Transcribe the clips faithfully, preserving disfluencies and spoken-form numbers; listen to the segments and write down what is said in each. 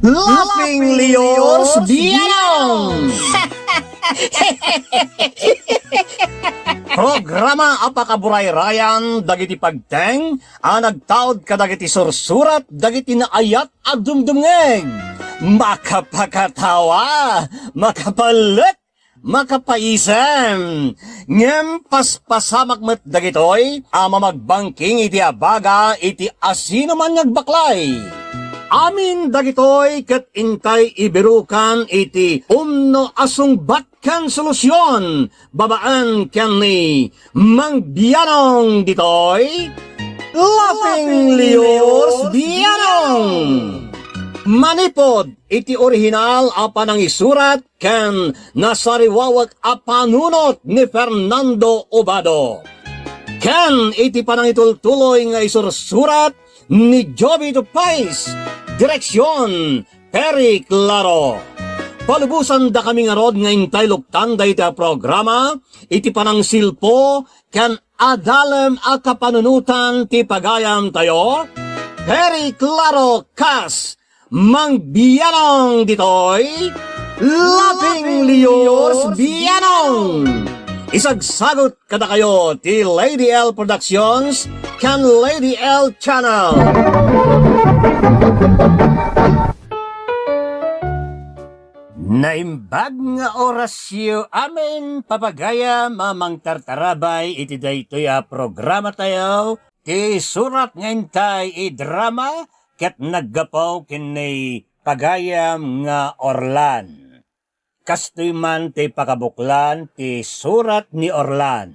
Laughing Leos Bianong! Programa a pakaburayrayan dagiti pagteng a nagtaud kadagiti sursurat dagiti naayat a dumdumngeg. Makapakatawa, makapalet, makapaisem. Ngem paspasamak met dagitoy a mamagbangking iti abaga iti asinoman nga agbaklay. Amin dagitoy ket intay ibirukan iti umno a sungbat ken solusion babaen ken ni Mang Bianong ditoy Laughing Leos Bianong. Manipod iti orihinal a panangisurat ken nasariwawek a panunot ni Fernando Obado, ken iti panangitultuloy nga isursurat ni Jovito Pais, direksion, Perry Claro. Palubosandakami ngarud nga intay luktan dayta a programa iti panangsilpo ken adalem a kapanunotan ti pagayamtayo, Perry Claro kas Mang Bianong ditoy, Laughing Leos Bianong. Isagsagot kadakayo ti Lady L Productions ken Lady L Channel. Naimbag nga orasyo amin, papagayam a mangtartarabay iti daytoy a programatayo, ti surat nga intay idrama ket naggapu ken ni pagayam nga Orlan. Kastoy man ti pakabuklan ti surat ni Orlan.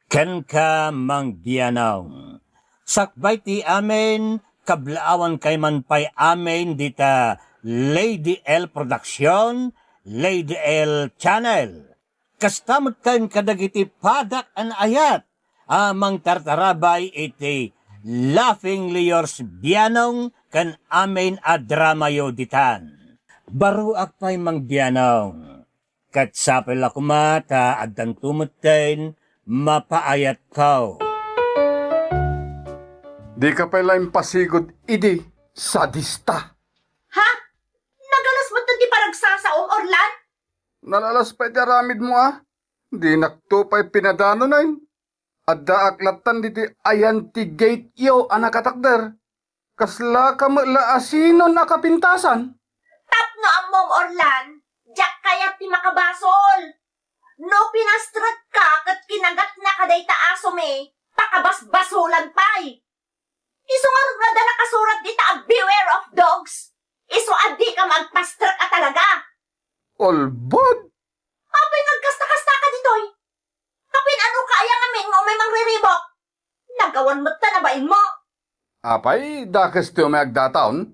Kenka, Mang Bianong. Sakbay ti amin, kablaawankay man pay amin dita Lady L Production, Lady L Channel. Kasta met ken kadagiti padak a naayat a mangtartarabay iti Laughing Leos Bianong ken amin a dramayo ditan. Baruak pay, Mang Bianong. Ket sapay la koma ta addanto metten mapaayatko. Dika pay la impasigud idi, sadista. Ha? Nagalas metten ti paragsasaom, Orlan? Nalalas pay ti aramidmo a. Dinakto pay pinadanon. Addaak lattan ditoy ayan ti gate-yo a nakatakder. Kaslaka met la a sinon a kapintasan? Tapno ammom, Orlan, diak kayat ti makabasol. No pinastrekka ket kinagatnaka dayta asomi, pakabasbasolan pay. Isu ngarud nga adda nakasurat dita a beware of dogs. Isu a dika agpastrek a talaga. Ulbod! Apay nga agkasta-kastaka ditoy? Apay, ano ka aya ngamin nga umay mangriribok? Nagawan met ta nabainmo. Apay, dakes ti umay agdataon?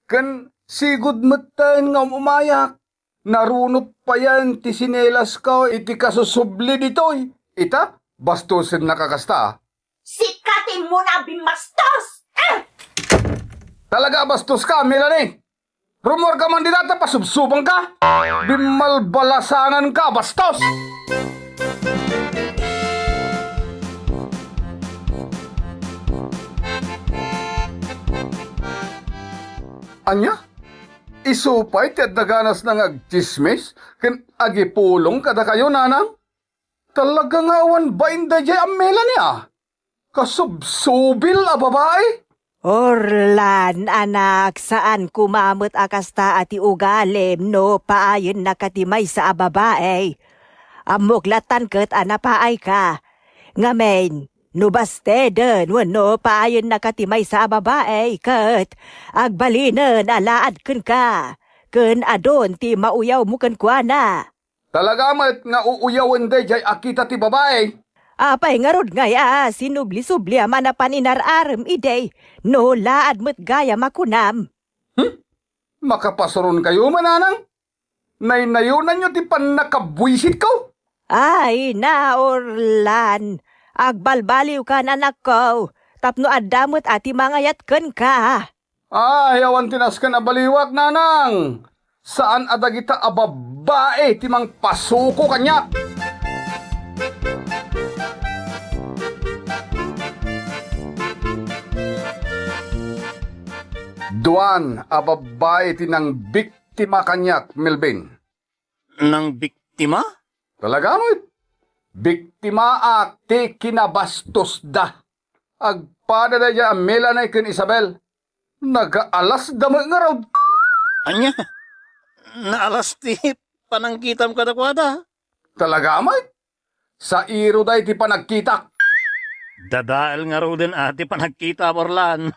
Ken sigud metten nga um-umayak. Narunot payen ti sinelasko iti kasusubli ditoy. Ita, bastosen nakakasta. Sika ti immuna a bimbastos! Eh! Talaga a bastoska, Melanie! Rummuarka man dita ta pasubsobangka! Bimmalbalasanganka, bastos! Ania? Isu pay ti adda ganasna nga agtsismis ken agipulong kadakayo, nanang? Talaga nga awan bain daydiay a Melanie a. Kasubsobil a babai. Orlan, anak, saan koma met a kasta a ti ugalim no paayennaka ti maysa a babai. Ammok lattan ket a napaayka. Ngamin, no basteden wenno paayennaka ti maysa a babai ket agbalinen a laad kenka, ken adun ti mauyawmo kenkuana. Talaga met nga uuyawen daydiay a kita ti babai. Apay ngarud ngay a sinubli-subli a manapan inar-arem idi no laad met gayam a kunam? Hmm? Makapasuronkayo, mananang? Naynayonanyo ti pannakabuisitko? Ay, Orlan, agbalbaliwkan, anakko, tapno adda met a ti mangayat kenka. Ay, awan ti nasken a baliwak, nanang. Saan a dagita a babbai ti mangpasuko kaniak. Duan a babbai ti nangbiktima kaniak, Melvin. Nangbiktima? Talaga met. Biktimaak ti kinabastosda. Agpada daydiay a Melanie ken Isabel. Nagaalasda met ngarud. Ania? Naalas ti panangkitam kadakuada? Talaga met. Sairo daydi panagkitak. Dadael ngaruden a ti panagkita, Borlan.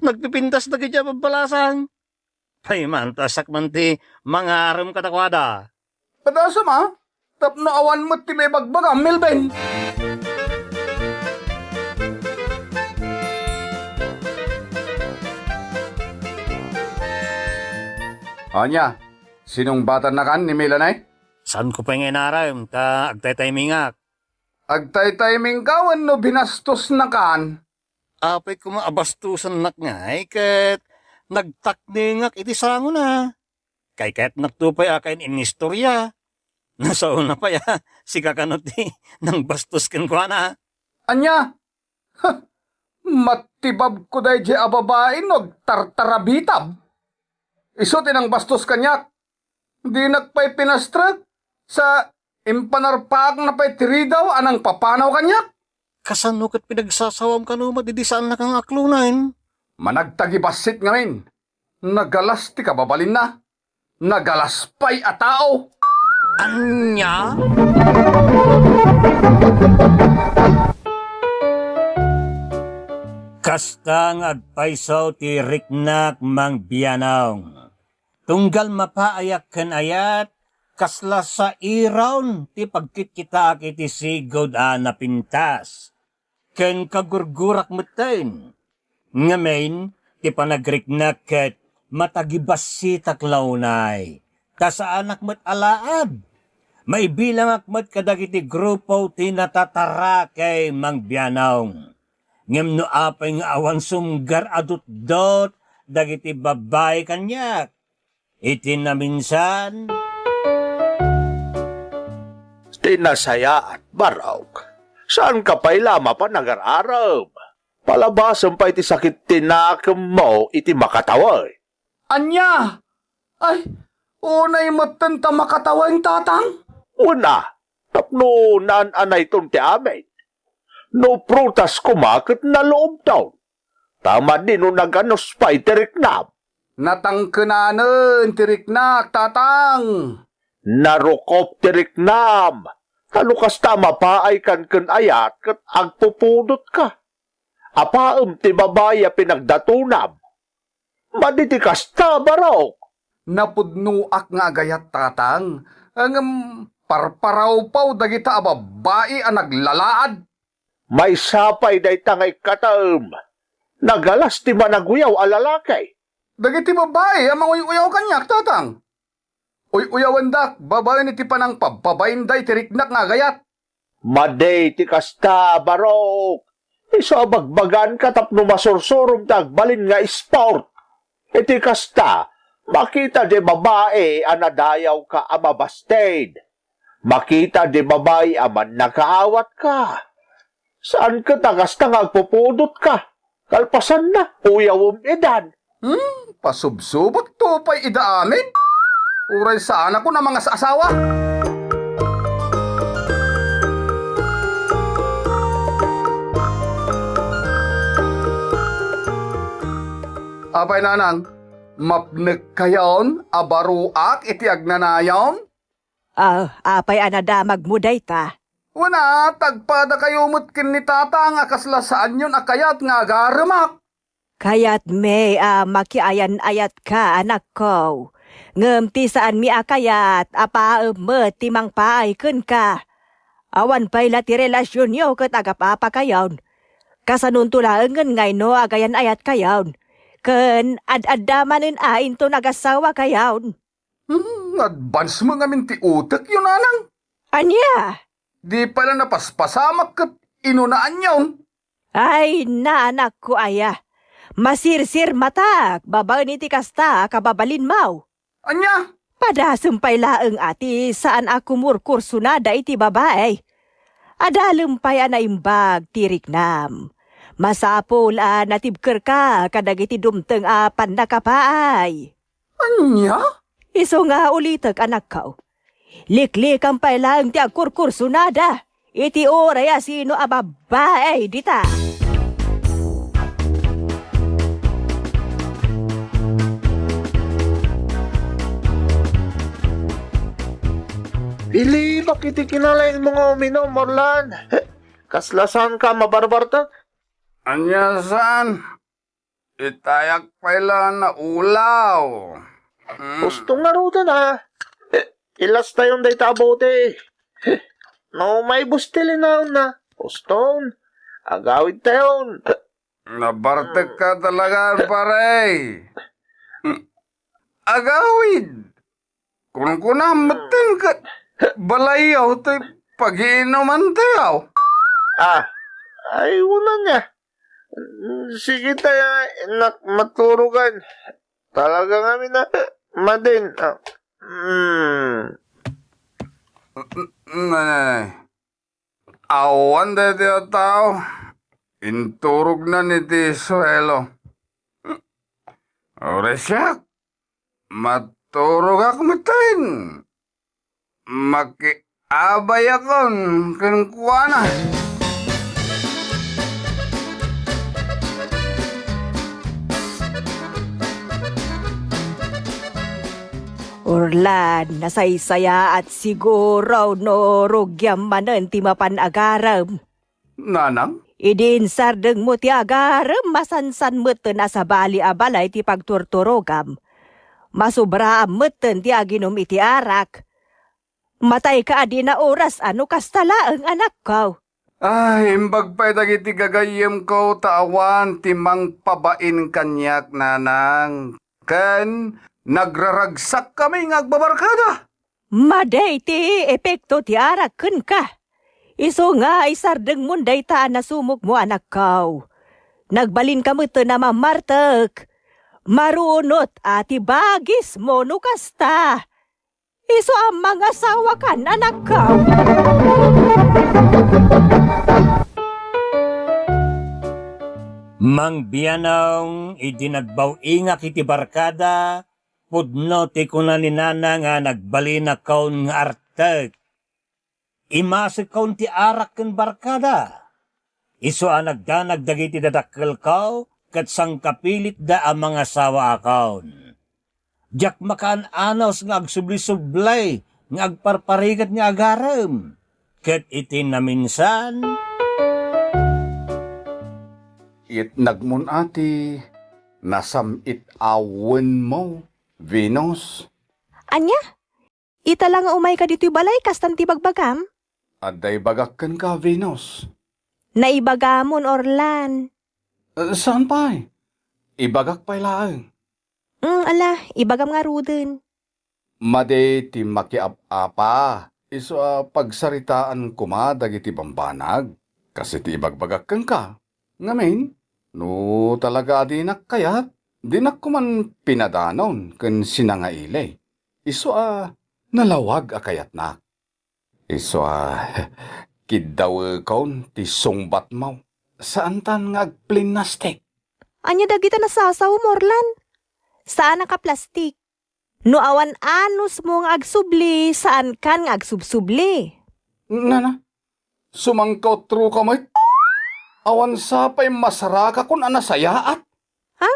Nagpipintas dagiti a babbalasang. Paimantasak man ti mangarem kadakuada. Padasam a, tapno awan met ti maibagbagam, Melvin. Ania, sinungbatannakan ni Melanie? Saanko pay nga inarem ta agtaytaymingak. Agtaytaymingka wenno binastosnakan? Apay koma a bastosennak ngay ket nagtaknengak iti sangona. Kaykayatnakto pay a kain-inistorya. Nasaona pay a sika kano ti nangbastos kenkuana. Ania? Mattibabko daydiay a babai no agtartarabitab. Isu ti nangbastos kaniak. Dinak pay pinastrek, sa impanarpaakna pay ti ridaw a nangpapanaw kaniak. Kasano ket pinagsasawam kano met idi saannaka nga aklonen? Managtagibassit ngamin. Nagalas ti kababalinna. Nagalas pay a tao. Ania? Kasta nga agpayso ti riknak, Mang Bianong. Tunggal mapaayak ken ayat, kasla sairon ti pagkitkitaak iti sigud a napintas ken kagurgurak metten. Ngamin, ti panagriknak ket matagibassitak la unay, ta saanak met a laad. Maibilangak met kadagiti grupo ti natatarakay, Mang Bianong. Ngem no apay nga awan sumgar a dutdot dagiti babbai kaniak, iti naminsan. Ti nasayaat, Barok, saanka pay la mapan agar-arem. Palabasem pay ti sakit ti nakemmo iti makatawen. Ania? Ay, unay metten ta makatawen, Tatang? Wen a, tapno naan-anayton ti amin. No prutas koma ket naluobton. Ta madino naganus pay ti riknam. Natangkenanen ti riknak, Tatang. Narukop ti riknam. Ta no kasta a mapaaykan ken ayat ket agpupudotka. Apaem ti babai a pinagdatonam. Madi ti kasta, Barok. Napudnoak nga agayat, Tatang. Ngem parparawpaw dagita a babbai a naglalaad. Maysa pay dayta nga ikkatem. Nagalas ti managuyaw a lalaki. Dagiti babbai a manguy-uyaw kaniak, Tatang. Uy-uyawendak babaen iti panangpabpabainda iti riknak nga agayat. Madi ti kasta, Barok. Isu a bagbagaanka tapno masursurom ti agbalin nga sport. Iti kasta, makita di babai a nadayawka a mabasted. Makita di babai a mannakaawatka. Saan ket a kasta nga agpupudotka. Kalpasanna, uyawem idan. Hmm, pasubsubakto pay ida amin. Uray saanakon a mangas-asawa. Apay, Nanang, mapnekkayon a baroak iti agnanayon? Ah, apay a nadamagmo dayta? Wen a, tagpadakayo met ken ni Tatang a kasla saanyon a kayat nga agaremak. Kayatmi a makiayan-ayatka, anakko. Ngem ti saanmi a kayat, apaem met ti mangpaay kenka. Awan pay la ti relasionyo ket agap-apakayon. Kasanonto laengen nga inno agayan-ayatkayon. Ken ad-adda manen a inton agasawakayon. Hmm, advance mo ngamin ti utekyo, Nanang. Ania? Di pay la napaspasamak ket inunaanyon. Ay, naanakko aya. Masirsirmatak babaen iti kasta a kababalinmo. Ania? Padasem pay laeng a ti saan a kumurkursunada iti babai. Adalem pay a naimbag ti riknam. Masapul a natibkerka kadagiti dumteng a pannakapaay. Ania? Isu nga ulitek, anakko. Liklikam pay laeng ti agkurkursunada iti uray a sino a babbai dita. Bilibak iti kinalaingmo nga uminum, Orlan. Kasla saanka a mabarbartek? Ania saan? Itayak pay la naulaw. Mm. Husto ngaruden, a. Eh, ilastayon dayta a bote. No maibus ti linaonna, huston. Agawidtayon. Nabartekka talaga, pare. Mm. Agawid. Kunkunam metten ket balayyo ti pagiinumantayo. Ah, ay, wala niya. Sige tayo, nak, maturugan. Talaga ngamin a madin. Ah, mm. N-, n-, nanay. Awan daytoy a tao, inturognan iti suelo. Uray siak, maturogak metten. Makiabayakon kenkuana. Orlan, nasaysayaat siguro no rugiam manen ti mapan agarem. Nanang? Idi insardengmo ti agarem, masansan metten a sabali a balay ti pagturturogam. Masubraam metten ti aginum iti arak. Matayka a dina oras a no kasta laeng, anakko. Ay, imbag pay dagiti gagayyemko ta awan ti mangpabain kaniak, nanang. Ken nagraragsakkami nga agbabarkada. Madi ti epekto ti arak kenka. Isu nga isardengmon dayta a nasumokmo, anakko. Nagbalinka metten a mammartek. Marunot a ti bagismo no kasta. Isu a mangasawakan, anakko. Mangbianong idi nagbaw-ingak iti barkada, pudno ti kuna ni Nana nga nagbalinakon nga artek. Imasekkon ti arak ken barkada. Isu a nagdanag dagiti dadakkelko ket sangkapilitda a mangasawaakon. Diak makaan-anos nga agsubli-subli nga agparparigat nga agarem. Ket iti naminsan, itnagmon a ti nasam-it awenmo, Venus. Ania? Ita la nga umayka ditoy balay, kastan ti bagbagam? Adda ibagak kenka, Venus. Naibagamon, Orlan. Eh, saan pay? Ibagak pay laeng. Mm, ala, ibagam ngaruden. Madi ti makiap-apa, isu a pagsaritaan koma dagiti bambanag, kas iti ibagbagak kenka. Ngamin, no talaga a dinak kayat, dinak koman pinadanon ken sinangaili. Isu a nalawag a kayatnak. Isu a kiddawekon ti sungbatmo. Saantan nga agplinnastik. Ania dagita nasasawem, Orlan? Saan a kaplastik. No awan anusmo nga agsubli, saankan nga agsubsubli. Nana, sumangkautro ka met. Awan sapay masarakakon a nasayaat. Ha?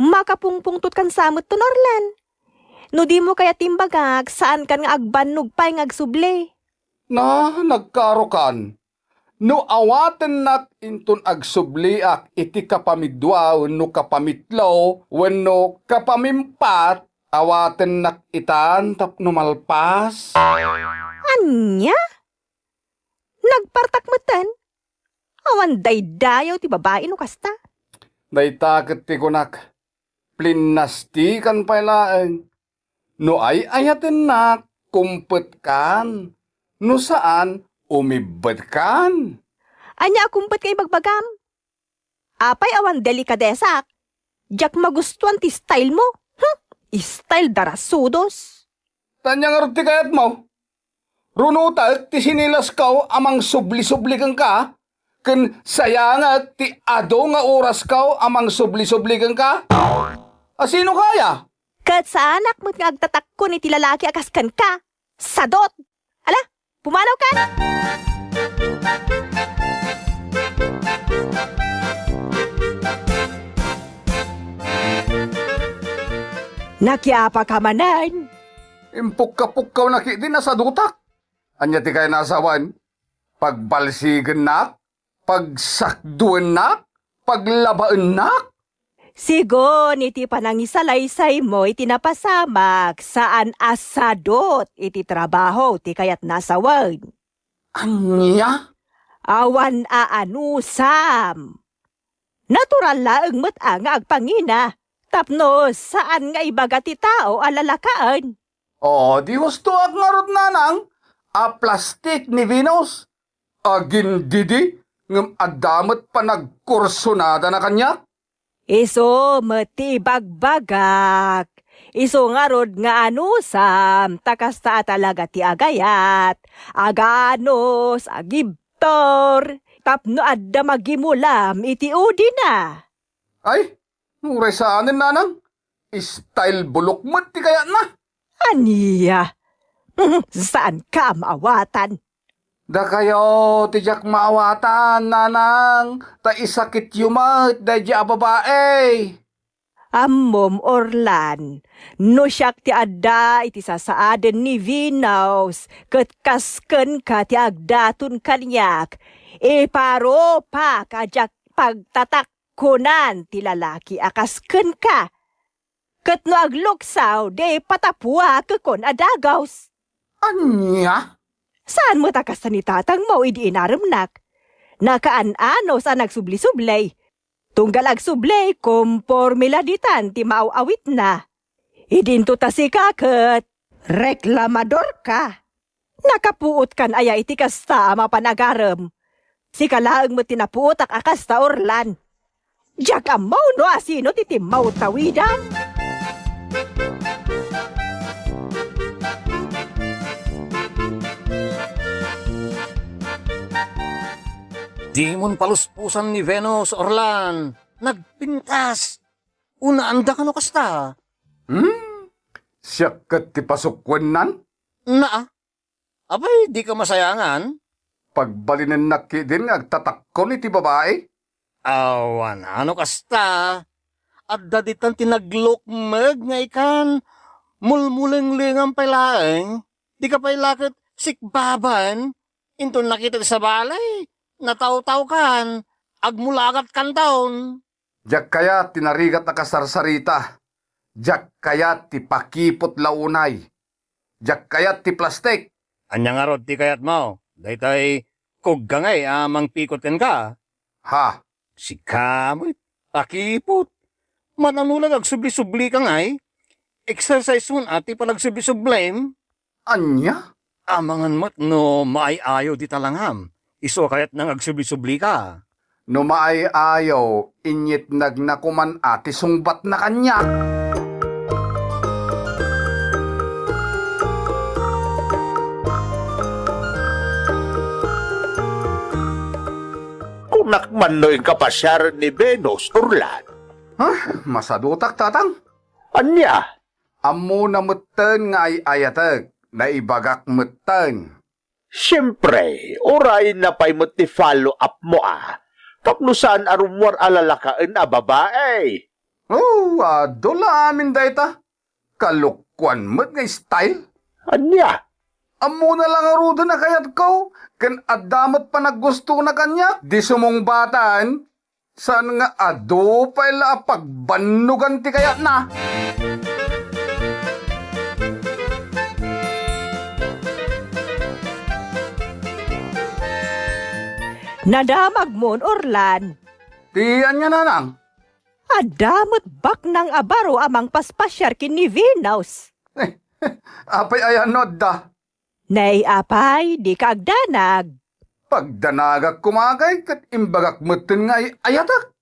Makapungpungtotkan sa met ton, Orlan. No dimo kayat imbagak, saankan nga agbannog pay nga agsubli. Na, nagkarokan. No awatennak inton agsubliak iti kapamidua wenno kapamitlo wenno kapamimpat, awatennak itan tapno malpas. Ania? Nagpartak metten? Awan daydayaw ti babai no kasta. Dayta ket ti kunak, plinnastikan pay laeng. No ay-ayatennak, kumpetkan. No saan, umibbetkan. Ania a kumpet nga ibagbagam? Apay awan delikadesak? Diak magustuan ti style mo. Huh? Style darasudos. Ania ngarud ti kayatmo? Runotek ti sinilasko a mangsubli-subli kenka? ken sayangek ti adu nga orasko a mangsubli-subli kenka? A sino kaya? Ket saanak met nga agtatakkon iti lalaki a kas kenka. Sadot! Ala, pumanawkan! Nakiapaka manen. Impukkapukkawnak idi nasadutak. Ania ti kayatna a sawen? Pagbalsigennak? Pagsakduennak? Paglabaennak? Sigun iti panangisalaysaymo iti napasamak, saan a sadot iti trabaho ti kayatna a sawen. Ania? Awan aanusam. Natural laeng met a nga agpangina, tapno saan nga ibaga ti tao a lalakaen. O, di hustoak ngarud, nanang, a plastik ni Venus. Agindidi, ngem adda met panagkursunadana kaniak. Isu met ti ibagbagak. Isu ngarud nga anusam, ta kasta a talaga ti agayat, aganus, agibtur, tapno adda magimulam iti udina. Ay, uray saanen, nanang. Style bulok met ti kayatna. Ania? Saanka a maawatan. Dakayo ti diak maawatan, nanang, ta isakityo met daydi a babai. Ammom, Orlan, no siak ti adda iti sasaaden ni Venus, ket kas kenka ti agdaton kaniak, iparupak a diak pagtatak- kunan ti lalaki a kas kenka. Ket no agluksaw, di patapuakekon a dagus. Ania? Saan met a kasta ni tatangmo idi inaremnak. Nakaan-anus a nagsubli-subli. Tunggal agsubli, komporme la ditan ti maaw-awitna. Idinto ta sika ket reklamadorka. Nakapuotkan aya iti kasta a mapan agarem? Sika laeng met ti napuotak a kasta, Orlan. Diak ammo no asino ti timmawtawidan. Dimon paluspusan ni Venus, Orlan. Nagpintas. Unaanda kano kasta? Hmm? Siak ket ti pasukuennan? Naa. Apay, dika masayangan? Pagbalinennak ketdin nga agtatakkon iti babai? Awan, ano kasta? Adda ditan ti naglukmeg nga ikan, mulmulenglengam pay laeng, dika pay la ket sikbaban, inton nakita ti sabali, natawtawkan, agmulagatkanton. Diak kayat ti narigat a kasarsarita. Diak kayat ti pakipot la unay. Diak kayat ti plastik. Ania ngarud ti kayatmo? Daytay kugga ngay a mangpikot kenka? Ha? Sika met, pakipot. Manano lang agsubli-subli ka ngay? Exercise man a ti panagsubli-sublim. Ania? Amangan met no maay-ayo dita langam. Isu a kayatna nga agsubli-subli ka. No maay-ayo, inyitnagna koman a ti sungbatna kaniak. Kunak man no inka pasiaren ni Venus, Orlan. Ha? Masadutak, Tatang? Ania? Ammona metten nga ay-ayatek, naibagak metten. Siempre, urayna pay met ti follow up mo a, tapno saan a rummuar a lalakaen a babai. Oh, adu la amin dayta. Kalokoan met nga style. Ania? Ammona la ngaruden a kayatko, ken adda met panaggustona kaniak. Di sumungbatan, saan nga adu pay la a pagbannogan ti kayatna. Nadamagmon, Orlan. Ti ania, nanang? Adda met baknang a baro a mangpaspasiar ken ni Venus. Apay ayan no adda? Nay, apay, dika agdanag. Pagdanagak koma kay ket imbagak metten nga ay-ayatek.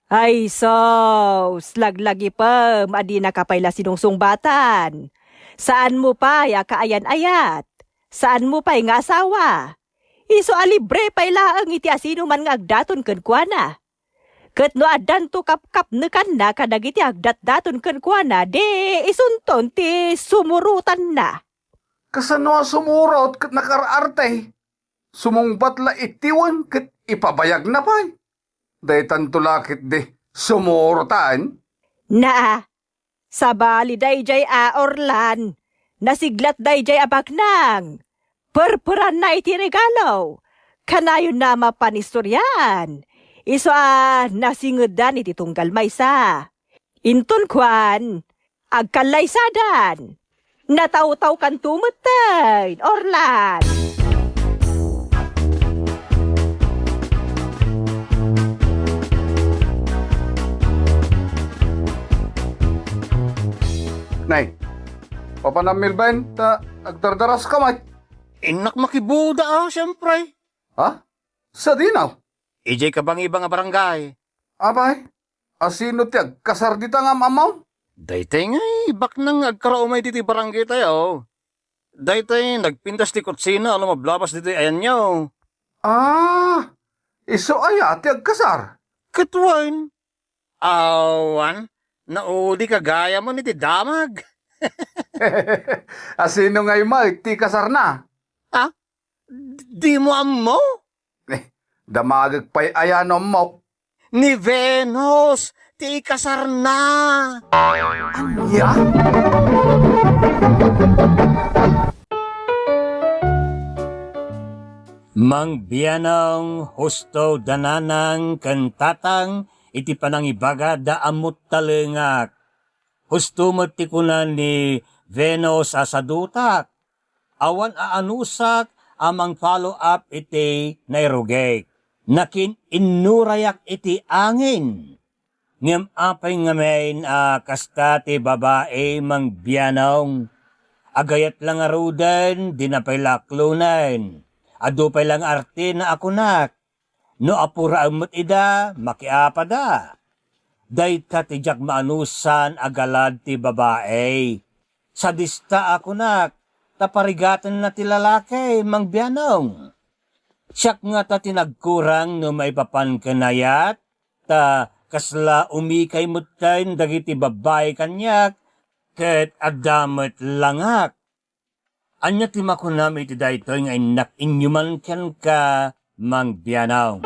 Ay sus, laglagipem a dinaka pay la sinungsungbatan. Saanmo pay a kaayan-ayat. Saanmo pay nga asawa. Isu a libre pay laeng iti asinoman nga agdaton kenkuana. Ket no addanto kapkapnekanna kadagiti agdatdaton kenkuana, di isunton ti sumurotanna. Kasano a sumurot ket nakaar-arte? Sumungbat la iti wen ket ipabayagna pay. Daytanto la ketdi sumurotan? Naa, sabali daydiay a Orlan, nasiglat daydiay a baknang. Perperanna iti regalo. Kanayonna a mapan istoriaan. Isu a nasingedan iti tunggal maysa. Inton kuan, agkallaysadan. Natawtawkanto metten, Orlan. Nay, papanam Milben, ta agdardaraska met. Innak makibuda a, siempre. Ha? Sadino? Idiay kabangibang a barangay. Apay, asino ti agkasar dita nga am-ammom? Daytoy ngay, baknang nga agkaraumay ditoy barangay tayo. Daytoy nagpintas ti kutsina a lumablabas ditoy ayanyo. Ah, isu aya ti agkasar? Ket wen, awan, naudi ka gayam iti damag. Asino ngay met ti kasarna? Ha? Dimo ammo? Eh, damagek pay aya no ammok. Ni Venus ti ikasarna. Ania? Mang Bianong, husto da nanang ken tatang iti panangibagada a muttalengak. Husto met ti kuna ni Venus a sadutak. Awan a anusak a mang-follow up iti nairugik. Nakin-innurayak iti angin. Ngem apay ngamin a kasta ti babai, Mang Bianong? Agayat la ngaruden, dina pay la aklonen. Adu pay la nga artena a kunak. No apuraem met ida, makiapada. Dayta ti diak maanusan a galad ti babai. Sadista a kunak, ta parigatenna ti lalaki, Mang Bianong. Siak ngata ti nagkurang no maipapan ken ayat, ta kasla umikay metten dagiti babbai kaniak, ket adda met langak. Ania ti makunam iti daytoy nga innak inyuman kenka, Mang Bianong?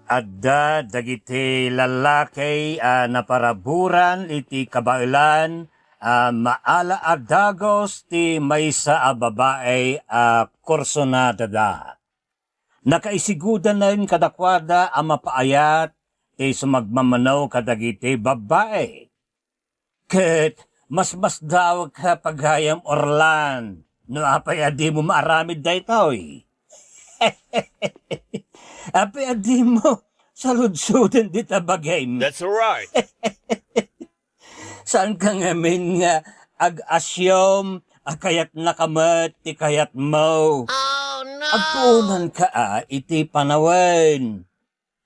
Adda dagiti lalaki a naparaburan iti kabaelan a maala a dagus ti maysa a babai a kursunadada. Nakaisigudanen kadakuada a mapaayat ti sumagmamano kadagiti babbai. Ket masmasdawka pagayam, Orlan, no apay a dimo maaramid daytoy. Apay a dimo saludsoden dita bagim? That's right. Saanka ngamin nga ag-assume a kayatnaka met ti kayatmo? Oh, no! Agpuonanka a iti panawen.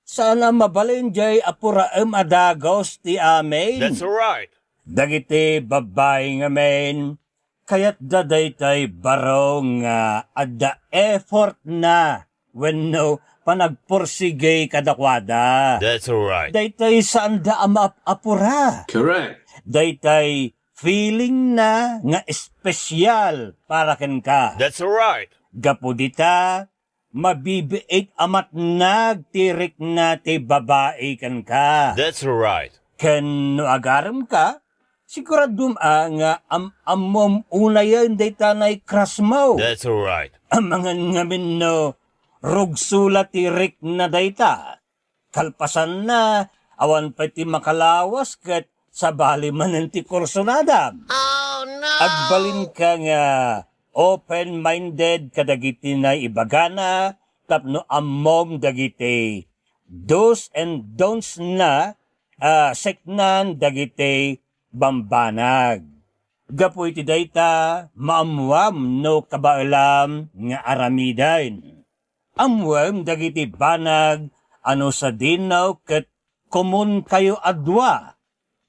Saan a mabalin diay apuraem a dagus ti amin. That's right. Dagiti babbai ngamin, kayatda daytay baro nga adda effortna wenno panagpursigi kadakuada. That's right. Daytay saanda a maap-apura. Correct. Daytay feelingna nga espesyal para kenka. That's right. Gapu dita, mabibiit a matnag ti rikna ti babai kenka. That's right. Ken no agaremka, siguradom a nga am-ammom unayen dayta nay crush mo. That's right. Amangan ngamin no rugso la ti rikna dayta. Kalpasanna, awan pay ti makalawas ket sabali manen ti kursunada. Oh, no! Agbalinka nga open-minded kadagiti naibagana tapno ammom dagiti do's and don'ts na a seknan dagiti bambanag. Gapu iti dayta, maammuam no kabaelam nga aramiden. Ammuem dagiti banag a no sadino ket komunkayo a dua.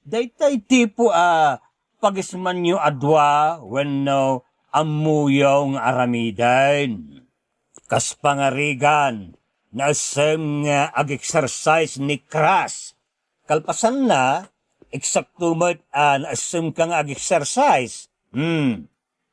Daytay tipo a pagismanyo a dua wenno ammoyo nga aramiden. Kas pangarigan, naisem nga ag-exercise ni Crush. Kalpasanna, eksakto met a naisem ka nga ag-exercise. Hmm.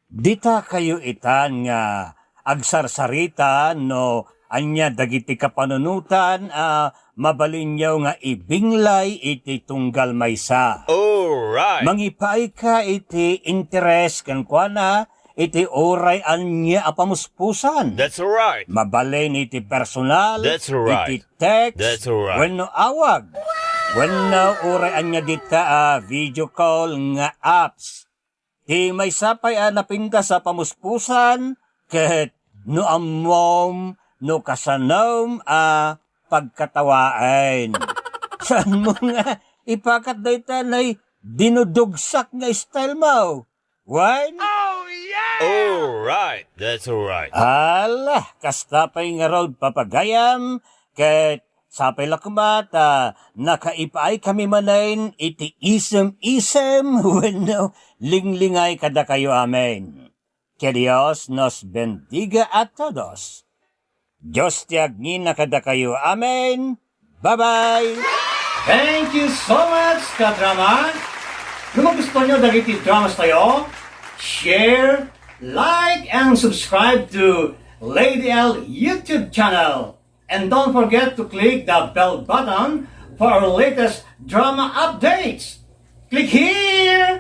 Dita kayo itan nga agsarsarita no ania dagiti kapanunotan a mabalinyo nga ibinglay iti tunggal maysa. Alright. Mangipaay ka iti interes kenkuana iti uray ania a pamuspusan. That's right. Mabalin iti personal, That's right. iti text, That's right. wenno awag. Wenno uray ania dita a video call nga apps. Ti maysa pay a napintas a pamuspusan, ket no ammom, no kasanom a pagkatawaen. Saan mo nga ipakat dayta nay dinudugsak nga style mo? Wen? Oh, yeah! Alright, that's alright. Ala, kasta pay ngarud, papagayam, ket sapay la koma ta nakaipaay kami manen iti isem-isem wenno linglingay kadakayo amin. Que Dios nos bendiga a todos. Dios ti agngina kadakayo. Amen. Bye-bye. Thank you so much, kadrama. No magustuhan nyo dagiti dramas tayo, share, like, and subscribe to Lady L YouTube channel. And don't forget to click the bell button for our latest drama updates. Click here!